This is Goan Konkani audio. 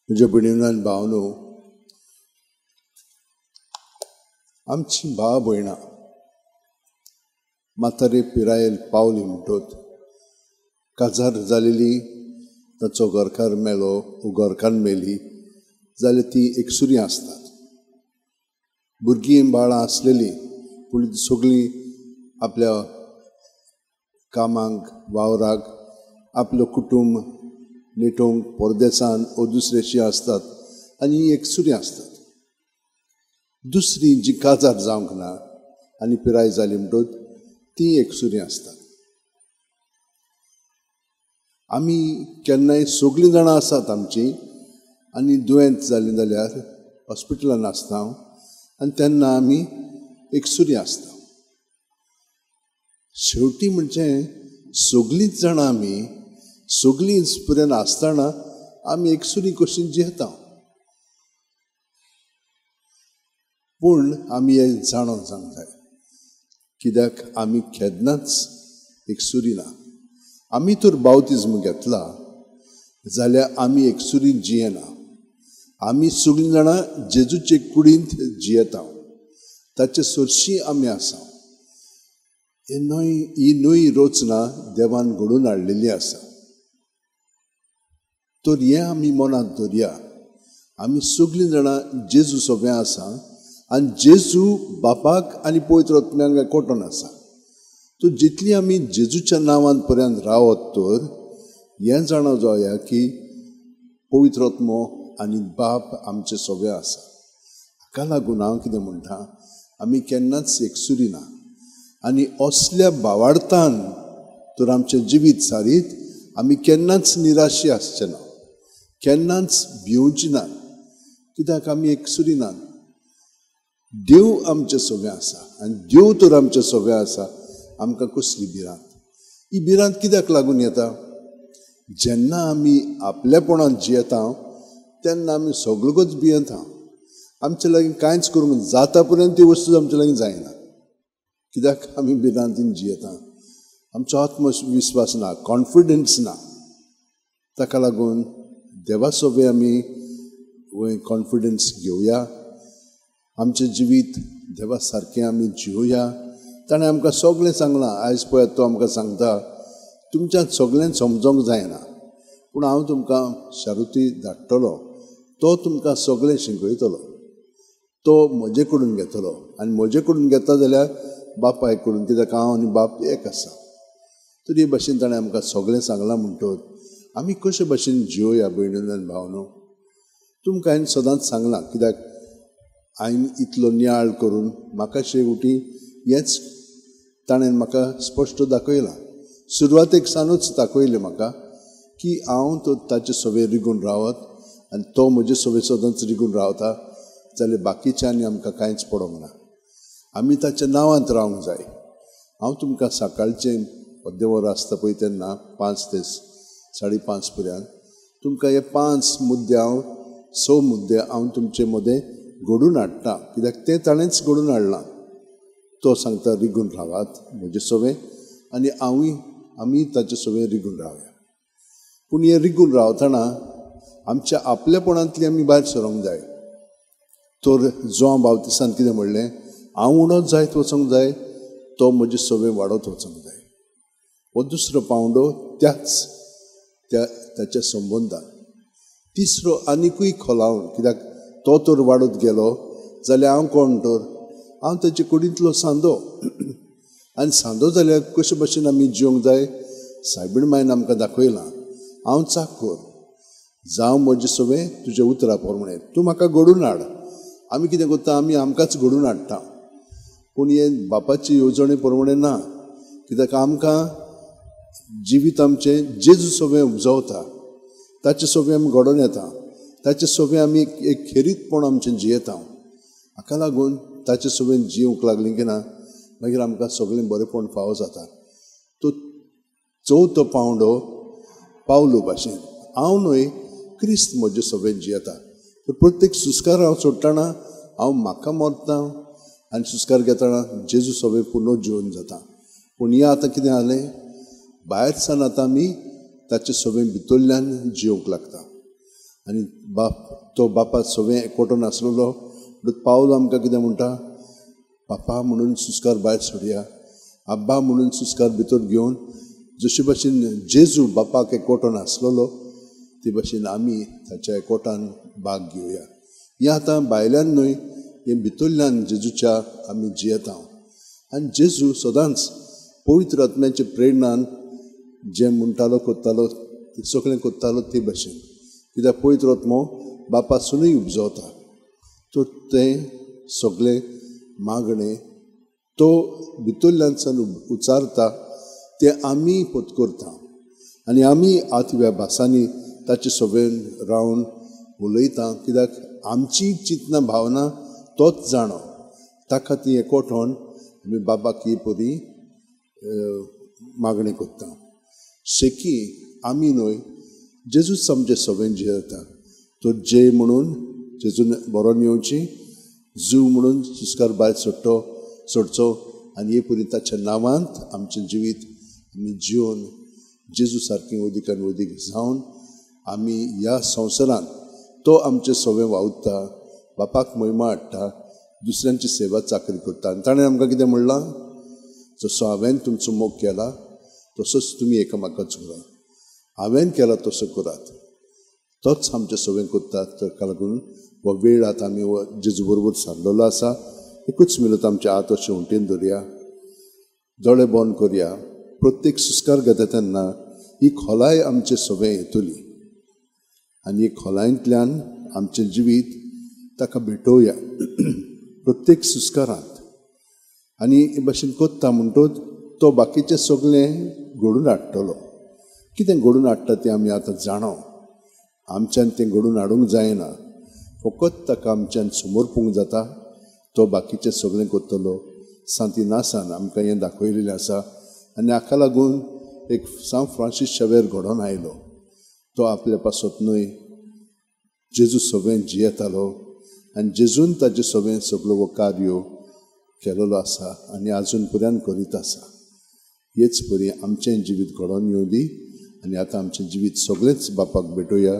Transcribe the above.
म्हज्या भयणीनो आनी भावनो, आमची भाव भयणां म्हातारे पिरायेर पावली म्हणटत काजार जालेली, ताचो घरकार मेलो वो घरकान्न मेली जाल्यार ती एकसुरी आसतात. भुरगीं बाळां आसलेलीं पूण सगळीं आपल्या कामाक वावराक आपलो कुटुंब नेटोवंक परदेसान वो दुसरेशी आसतात आनी एकसुरी आसतात. दुसरी जी काजार जावंक ना आनी पिराय जाली म्हणटच ती एकसुरी आसतात. आमी केन्नाय सगळीं जाणां आसात आमची आनी दुयेंत जालीं जाल्यार हॉस्पिटलान आसता आनी तेन्ना आमी एकसुरी आसता. शेवटी म्हणजे सगळींच जाणां आमी सगळींच पर्यंत आसतना आमी एकसुरी कशी जियेता. पूण आमी हें जाणोन जावंक जाय कित्याक आमी केन्नाच एकसुरी ना. आमी तर बावतिज्म घेतला जाल्यार आमी एकसुरी जियेना. आमी सगळीं जाणां जेजूचे कुडींत जियेता, ताचे सरशी आमी आसा. ही न्हय रचना देवान घडोवन हाडलेली आसा. तर हें आमी मनांत दवरया, आमी सगळीं जाणां जेजू सोबें आसा आनी जेजू बापाक आनी पवित्र आत्म्याक एकवटून आसा. तर जितली आमी जेजूच्या नांवान पर्यंत रावत तर हें जाणा जावया की पवित्र आत्मो आनी बाप आमचे सोबे आसा. हाका लागून हांव कितें म्हणटा, आमी केन्नाच एकसुरी ना आनी असल्या भावार्थान तर आमचें जिवीत सारीत आमी केन्नाच निराशी आसचे ना, केन्नाच भिवची ना, कित्याक आमी एकसुरी ना. देव आमचे सोबे आसा आनी देव तर आमचे सोबे आसा, आमकां कसली भिरांत? ही भिरांत कित्याक लागून येता? जेन्ना आमी आपलेपणान जियेता तेन्ना आमी सगळोच भियेता. आमचे लागीं कांयच करूंक जाता पर्यंत ती वस्तू आमचे लागीं जायना, कित्याक आमी भिरांतीन जियेता. आमचो आत्मविस्वास ना, कॉन्फिडन्स ना. ताका लागून देवा सोबे आमी कॉन्फिडन्स घेवया, आमचें जिवीत देवा सारकें आमी जिवया. ताणें आमकां सगळें सांगलां. आयज पळयात तो आमकां सांगता, तुमच्यान सगळ्यांक समजोंक जायना पूण हांव तुमकां शारुती धाडटलो, तो तुमकां सगळें शिकयतलो, तो म्हजे कडून घेतलो आनी म्हजे कडून घेता जाल्यार बापाय कडून, कित्याक हांव आनी बाप एक आसा. तर हे भाशेन ताणें आमकां सगळें सांगलां म्हणटच आमी कशे भाशेन जिवया भयणीनो आनी भावनो. तुमकां हांवें सदांच सांगलां, कित्याक हांवें इतलो नियाळ करून म्हाका शेवटी हेंच ताणें म्हाका स्पश्ट दाखयलां. सुरवातेक सानूच दाखयलें म्हाका की हांव तो ताचे सोबे रिगून रावत आनी तो म्हजे सोबे सदांच रिगून रावता जाल्यार बाकीच्यांनी आमकां कांयच पडोंक ना. आमी ताच्या नांवांत रावंक जाय. हांव तुमकां सकाळचें अर्दें वर आसता पळय तेन्ना 5 ते 5:30 पर्यंत तुमकां हे 5 मुद्दे हांव 6 मुद्दे हांव तुमचे मदें घडून हाडटा, कित्याक तें ताणेंच घडून हाडलां. तो सांगता रिगून रावात म्हजे सोबे आनी हांवूय आमी ताचे सोबे रिगून रावया. पूण हें रिगून रावतना आमच्या आपलेपणांतली आमी भायर सरोंक जाय. तर जों बावतिसान कितें म्हणलें, हांव उणोच जायत वचोंक जाय, तो म्हजे सोबे वाडत वचोंक जाय. हो दुसरो पावंडो त्याच त्या ताच्या संबंदान. तिसरो आनिकूय खोलावन, कित्याक तो तर वाडत गेलो जाल्यार हांव कोण? तर हांव ताचे कुडींतलो सांदो. आनी सांदो जाल्यार कशे भशेन आमी जिवंक जाय सायबीण मायन आमकां दाखयलां. हांव चाकर, जावं म्हजे सोबे तुज्या उतरा प्रमाणे, तूं म्हाका घडून हाड. आमी कितें करता, आमी आमकांच घडून हाडटा. पूण हे बापाची येवजणे प्रमाणे ना, कित्याक आमकां जिवीत आमचें जेजू सोबे उपजवता, ताचे सोबे आमी घडोवन येता, ताचे सोबे आमी एक खेरीतपण आमचें जियेता. हाका लागून ताचे सोबे जिवंक लागलीं की ना मागीर आमकां सगळें बरेंपण फावो जाता. तो चवथो पावंडो पावलो भाशेन हांव न्हय क्रिस्त म्हजे सोबेन जियेता. तर प्रत्येक सुस्कार हांव सोडटना हांव म्हाका मरता आनी सुस्कार घेतना जेजू सोबे पुनः जिवन जाता. पूण हें आतां कितें जालें, भायर सान आतां आमी ताचे सोबे भितरल्यान जिवंक लागता. आनी बाप तो बापा सगळें एकवटून आसलेलो. म्हणून पावल आमकां कितें म्हणटा, बापा म्हणून सुस्कार भायर सोडया, आब्बा म्हणून सुस्कार भितर घेवन जशे भाशेन जेजू बापाक एकवटून आसलेलो ते भाशेन आमी ताच्या एकवटान भाग घेवया. हें आतां भायल्यान न्हय, हें भितरल्यान जेजूच्या आमी जियेता. आनी जेजू सदांच पवित्र आत्म्याच्या प्रेरणान जें म्हणटालो करतालो सगळें करतालो ते भाशेन, कित्याक पवित्र आत्मो बापासुनूय उपजवता. तर तें सगळें मागणें तो भितरल्यान सावन उच्चारता तें आमी पत्करता आनी आमी आठव्या भासांनी ताचे सगळें रावन उलयता, कित्याक आमची चिंतना भावना तोच जाणो. ताका ती एकवटोन आमी बाबाक ही परी मागणी करता. शेकी आमी न्हय, जेजूच आमचे सगळें जियेता. तो जे म्हणून जेजून बरोवन येवची, जू म्हणून सुस्कार भायर सोडचो आनी हे परी ताच्या नांवांत आमचें जिवीत आमी जिवन जेजू सारकें अदीक आनी अदीक जावन आमी ह्या संवसारांत तो आमचें सगळें वावुरता, बापाक महिमा हाडटा, दुसऱ्यांची सेवा चाकरी करता. आनी ताणें आमकां कितें म्हणलां, जसो हांवें तुमचो मोग केला तसोच तुमी एकामेकाचो करात, हांवें केला तसो करात. तोच आमचें सगळें करता. ताका लागून हो वेळ आतां आमी जेजू बरोबर सारलेलो आसा. एकूच मिलत आमचे हात अशें उंटेन धरया, दोळे बंद करया. प्रत्येक सुस्कार घेता तेन्ना ही खोलाय आमचें सगळें येतली आनी ही खोलायेंतल्यान आमचें जिवीत ताका भेटोवया प्रत्येक सुस्कारांत. आनी हे भाशेन करता म्हणटच तो बाकीचें सगळें घडून हाडटलो. कितें घडून हाडटा तें आमी आतां जाणो, आमच्यान तें घडून हाडूंक जायना, फकत ताका आमच्यान समर्पूंक जाता. तो बाकीचें सगळें करतलो. सांतिनासान आमकां हें दाखयलेलें आसा. आनी हाका लागून एक सांत फ्रांसीस शावेर घडोवन आयलो. तो आपल्या पासत न्हय, जेजू सगळें जियेतालो आनी जेजून ताचें सगळें सगळो हो कार्य केलेलो आसा आनी आजून पर्यंत करीत आसा. हेच परी आमचें जिवीत घडोवन येवं दी आनी आतां आमचें जिवीत सगळेंच बापाक भेटोवया.